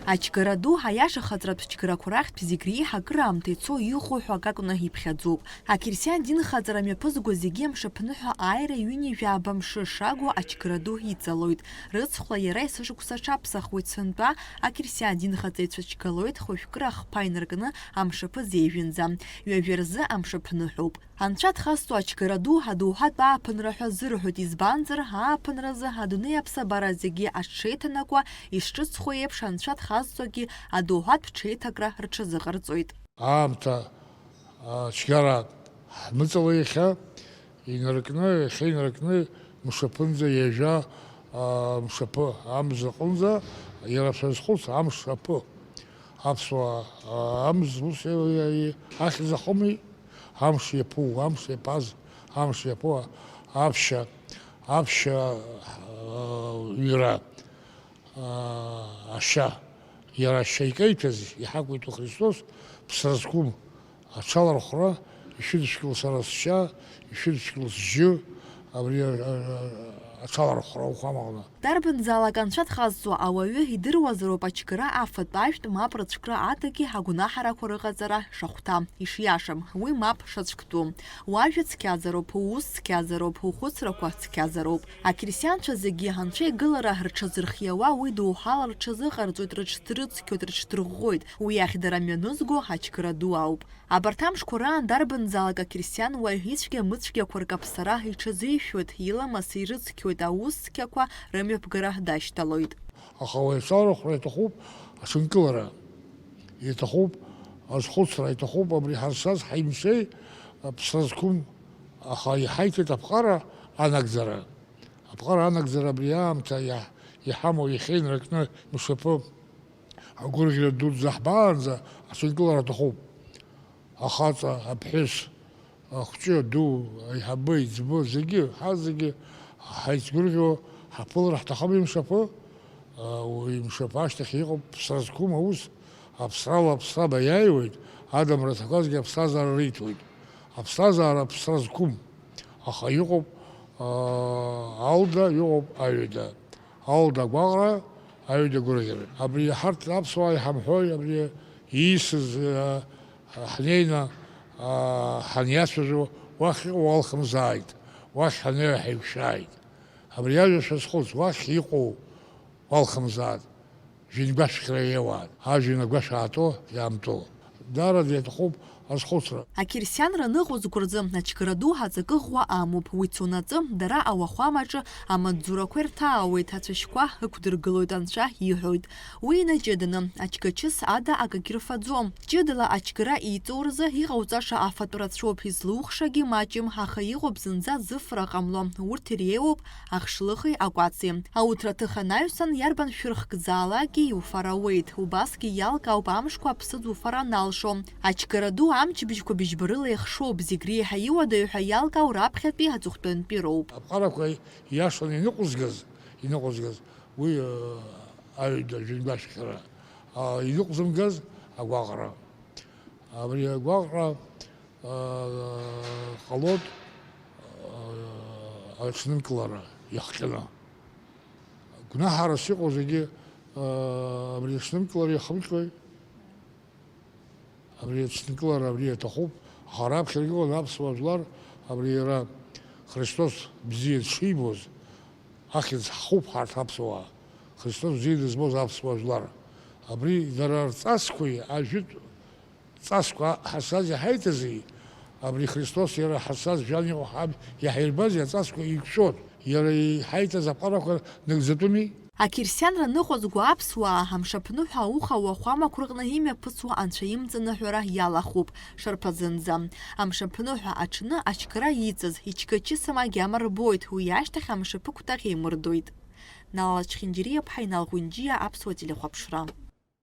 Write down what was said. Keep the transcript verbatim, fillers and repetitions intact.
Ачгара ду, аиаша хаҵаратә чгарақәа рахьтә зегь реиҳа акыраамҭа ицо иҟоу ҳәа акакәны иԥхьаӡоуп. Ақьырсиан динхаҵара мҩаԥызго зегьы амшаԥныҳәа ааира ҩынҩажәаба мшы шагу ачгара ду иҵалоит. Рыцхәла иара есышықәса аҽаԥсахуеит сынтәа, ақьырсиан динхаҵаҩцәа чгалоит хәажәкыра ахԥа инаркны амшаԥы зеижәынӡа, ҩажәа рзы амшаԥныҳәоуп. Анцәа дхазҵо ачгара ду адоуҳатә ааԥынра ҳәа зырҳәоит, избанзар, ааԥынразы адунеи аԥсабара зегьы аҽшеиҭанакуа, ишҿыцхо еиԥш, Анцәа дхазҵогьы адоуҳатә ҽеиҭакра рҽазыҟарҵоит. Аамҭа, а, цәгьара ҳмыҵала иахьа, инаркны, иахьа инаркны мшаԥынӡа иажәа, а, мшаԥы, амз аҟынӡа, иара шәазхәыц, амш аԥы. Аԥсуаа, а, амз ус еилаиааи, ахьӡ ахоми, амш иаԥу, амш иаԥаз, амш иаԥу, аԥшьа, аԥшьа, а, ҩра, а, ашьа, иара ашьа икеиҭәаз иҳақәиҭу Христос, ԥсра зқәым, аҽалархәра, ишәыдышәкыл сара сшьа, ишәыдышәкыл сжьы, абри, а, а, а, аҽалархәра ауахәамаҟны. Дарбанзаалак анцәа дхазҵо ауаҩы идыруазароуп ачгара афатә, ажәтә, мап рыцәкра адагьы агәнаҳарақәа рыҟаҵара шахәҭа. Ишиашам, уи мап шацәктәу. Уажәа цқьазароуп, уус цқьазароуп, ухәыцрақәа цқьазароуп. Ақьырсианцәа зегьы анцәа игылара рҽазырхиауа, уи доуҳала рҽазыҟарҵоит, рыҽдрыцқьоит, рыҽдырӷәӷәоит. Уи ахь дара мҩанызго ачгара ду ауп. Абарҭ амшқәа раан дарбанзаалак ақьырсиан уаҩ ицәгьа-мыцәгьақәа ркаԥсара иҽазишәоит, иламыс ирыцқьоит, аус цқьақәа рымҩаԥгара дашьҭалоит. Аха уаҩ иҿалархәра иҭахуп аҽынкылара, иҭахуп азхәыцра, иҭахуп абри ҳазшаз ҳаимшеи, ԥсра зқәым, аха иҳаиҭеит аԥҟара анагӡара. Аԥҟара анагӡара абри аамҭа иаҳ-, иҳамоу иахьа инаркны мшаԥы агәырӷьара дуӡӡа ҳбаанӡа аҽынкылара аҭахуп. Ахаҵа, аԥҳәыс, ахәҷы, аду, аиҳабы, аиҵбы, зегьы, ҳазегьы ҳаицгәырӷьо ҳаԥылар ҳҭахым имшаԥы, уи имшаԥы ашьҭахь иҟоуп ԥсра зқәым аус, аԥсрала аԥсра баиааиуеит, адамра зҭақәазгьы аԥсҭазаара риҭоит. Аԥсҭазаара ԥсра зқәым, аха иҟоуп, аа, алда, иҟоуп аҩада. Алда агәаҟра, аҩада агәырӷьара. Абри ҳарҭ аԥсуаа иҳамҳәои, абри иисыз, а, ҳнеины, а, ҳаниацәажәо, уахь иҟоу уалхымзааит, уахь ҳанеи ҳаиқәшәааит. Абри ажәа шәазхәыц, уахь иҟоу уалхымзааит. Жәҩангәашәхьра иауааит, ажәҩан агәашә аатәо, иаамтәо. Даараӡа иаҭахуп азхәыцра. Ақьырсианра ныҟәызго рзы ачгара ду аҵакы ӷәӷәа амоуп. Уи цонаҵы, дара ауахәамаҿы амаҵзурақәа ирҭаауеит, ацәашьқәа ықәдыргылоит, анцәа иҳәоит. Уи инаҷыданы, ачгачыс ада акагьы рфаӡом. Ҷыдала ачгара иҵоу рзы иҟауҵаша афатә рацәоуп, излухшагьы маҷым, аха иҟоуп зынӡа зыфра ҟамло, урҭ иреиуоуп ахшлыхи акәаци. Ауҭраҭых анаҩсан, иарбан шәырхкзаалакгьы иуфар ауеит. Убасгьы иалкаауп амшқәа аԥсыӡ уфар аналшо. Ачгара ду амчыбжьқәа быжьба рыла ихшоуп, зегь реиҳа иуадаҩ ҳәа иалкаау раԥхьатәи аҵыхәтәантәи роуп. Аԥҟарақәа иашаны иныҟәызгаз, иныҟәызгаз, уи, э, аҩада жәҩангәашәхьара, а, иныҟәзымгаз агәаҟра. Абри агәаҟра, аа, ҟалоит, аа, аҽнынкылара иахҟьаны. Гәнаҳарас иҟоу зегьы, аа, абри аҽнынкылара иахымҟьои? Абри аҽнынкылара абри аҭахуп, аха раԥхьа иҟан аԥсуа жәлар, абри иара Христос бзиа дшибоз, ахьӡ ҳхуп ҳарҭ аԥсуаа, Христос бзиа дызбоз аԥсуа жәлар. Абри дара рҵасқәеи ажәытә ҵасқәа ҳазшаз иҳаиҭази, абри Христос иара ҳазшаз жәан иҟоу ҳаб иаҳирбази аҵасқәа еиқәшәот, иара иҳаиҭаз аԥҟарақәа нагӡатәыми? Ақьырсианра ныҟәызго аԥсуаа амшаԥныҳәа ауха уахәамақәа рҟны имҩаԥысуа анцәа имҵаныҳәара иалахәуп шарԥазынӡа. Амшаԥныҳәа аҽны ачгара иҵаз ичгачысым агьама рбоит, уи ашьҭахь амшаԥы кәтаӷь еимырдоит. Нала Чхинџьириаԥҳа, Инал Ҟәынџьиа, Аԥсуа телехәаԥшра.